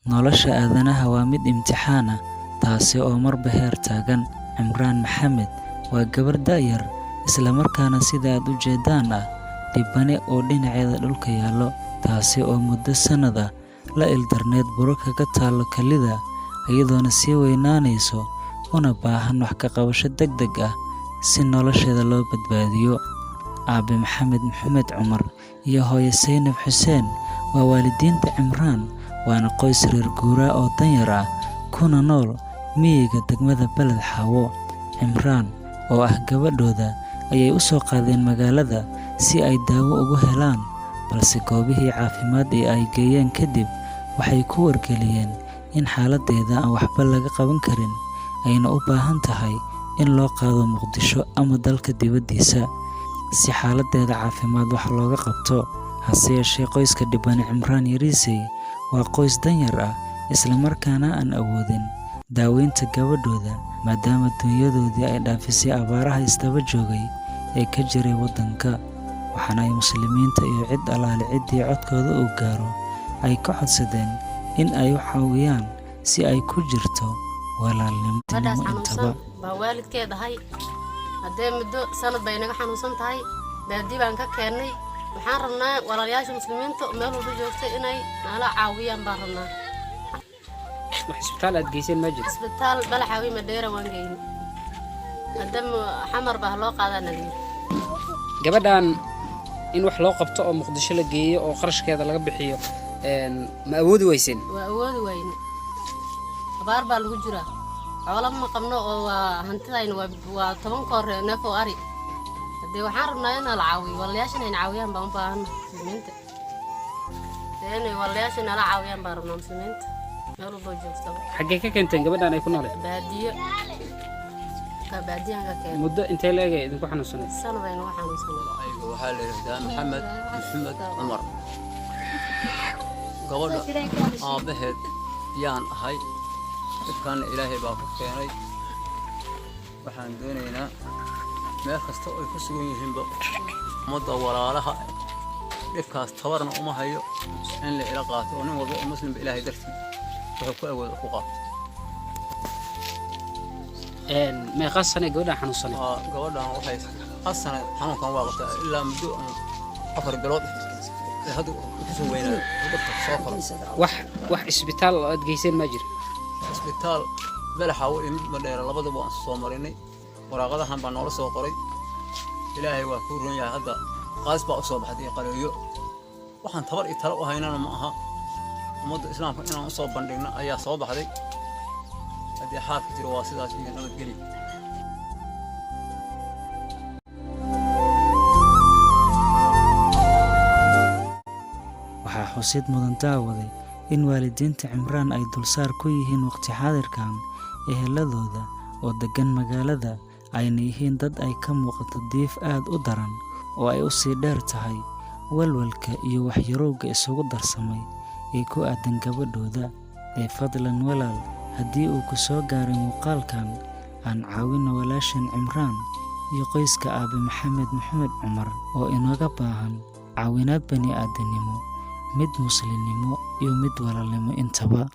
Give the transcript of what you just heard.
Nolosha aadanaha waa mid imtixaan ah, taasi oo marba heer taagan. Cimraan Maxamed waa gabar da'yar, isla markaana sida aad u jeedaan ah dhibbane oo dhinaceeda dhulka yaallo, taasi oo muddo sanad ah la ildarneyd buro kaga taallo kelida, iyadoona sii weynaanayso una baahan wax ka qabasho degdeg ah si nolosheeda loo badbaadiyo. Aabe Maxamed Maxamed Cumar iyo hooyo Saynab Xuseen waa waalidiinta Cimraan, waana qoys reer guuraa oo danyar ah, kuna nool miyiga degmada Beled Xaawo. Cimraan oo ah gabadhooda ayay u soo qaadeen magaalada si ay daawo ugu helaan, balse goobihii caafimaad ee ay geeyeen kadib waxay ku wargeliyeen in xaaladdeeda aan waxba laga qaban karin, ayna u baahan tahay in loo qaado Muqdisho ama dalka dibaddiisa si xaaladdeeda caafimaad wax looga qabto. Hase yeeshee, qoyska dhibbane Cimraan Yariisey waa qoys danyar ah, isla markaana aan awoodin daaweynta gabadhooda, maadaama dunyadoodii ay dhaafisay abaaraha isdaba joogay ee ka jiray waddanka. Waxaana ay muslimiinta iyo cid allaale ciddii codkooda uu gaaro ay ka codsadeen in ay u caawiyaan si ay ku jirto walaalnimo Gabadhaas intaba. xanuunsan baa waalidkeed ahay. Haddee muddo sanad bay naga xanuunsan tahay, baadi baan ka keennay. Waxaan rabnaa walaalayaasha muslimiinta meel walba joogta inay nala caawiyaan baan rabnaa. Wax isbitaal aad geyseen ma jiro? Isbitaal Balaxaawi, Madheera waan geynay. Haddama Xamar baa loo qaadaa nala yiri. Gabadhan in wax loo qabto oo Muqdisho la geeyo oo qarashkeeda laga bixiyo ma awoodi weyseen? Waa awoodi wayne, abaar baa lagu jiraa, xoolo ma qabno oo waa hantidayna waa 10 koor neef oo ari. Haddee waxaan rabnaa in la caawiyo, walaalayaasha inay caawiyaan baan u baahana. Muslimiinta dee inay walaalayaasha nala caawiyaan baan rabnaa, muslimiinta meel walboo joogtaba. Xaggee ka keenteen gabadhan ay ku nooleed? Baadiyo ka baadiyahan ka keenay. Muddo intee la egay idinku xanuunsaneed? Sanad aynu ku xanuunsanay. Ayga waxaa la yidhaahdaa Maxamed Maxamed Cumar. Gabadha aabbaheed yaan ahay. Dhibkaanna Ilaahay baa ku keenay. Waxaan doonaynaa meel kasta oo ay ku sugan yihiinba ummadda walaalaha, dhibkaas tabarna uma hayo, in la ila qaato oo nin walba oo muslimba Ilaahay dartii wuxuu ku awoodo ku qaato. Meeqa sane gabadhan xanuunsaneed? Waa gabadhan waxay hal sana xanuunkan waa qabtaa, ilaa muddo 4 bilood ee hadda kusoo weynaaday dhibka soo koray. Wax isbitaal oo aad geyseen ma jiro? Isbitaal Belaxaawo iyo mid Madheera labadaba waan soo marinay. Waraaqadahan baa noola soo qoray. Ilaahay waa kuu ron yahay, hadda qaas baa u soo baxday iyo qaleeyo. Waxaan tabar iyo talo u haynana ma aha. Ummadda islaamka inaan u soo bandhigno ayaa soo baxday. Haddii xaalka jiro waa sidaas iyo nabadgelyo. Waxaa xusid mudan, daawaday, in waalidiinta Cimraan ay dulsaar ku yihiin waqti xaadirkan eheladooda oo deggan magaalada, ayna yihiin dad ay ka muuqato diif aad u daran oo ay u sii dheer tahay walwalka iyo waxyarowga isugu darsamay ee ku aadan gabadhooda. Ee fadlan walaal, haddii uu ku soo gaaray muuqaalkan, aan caawino walaashan Cimraan iyo qoyska aabe Maxamed Maxamed Cumar oo inooga baahan caawinaad bani aadamnimo, mid muslimnimo iyo mid walaalnimo intaba.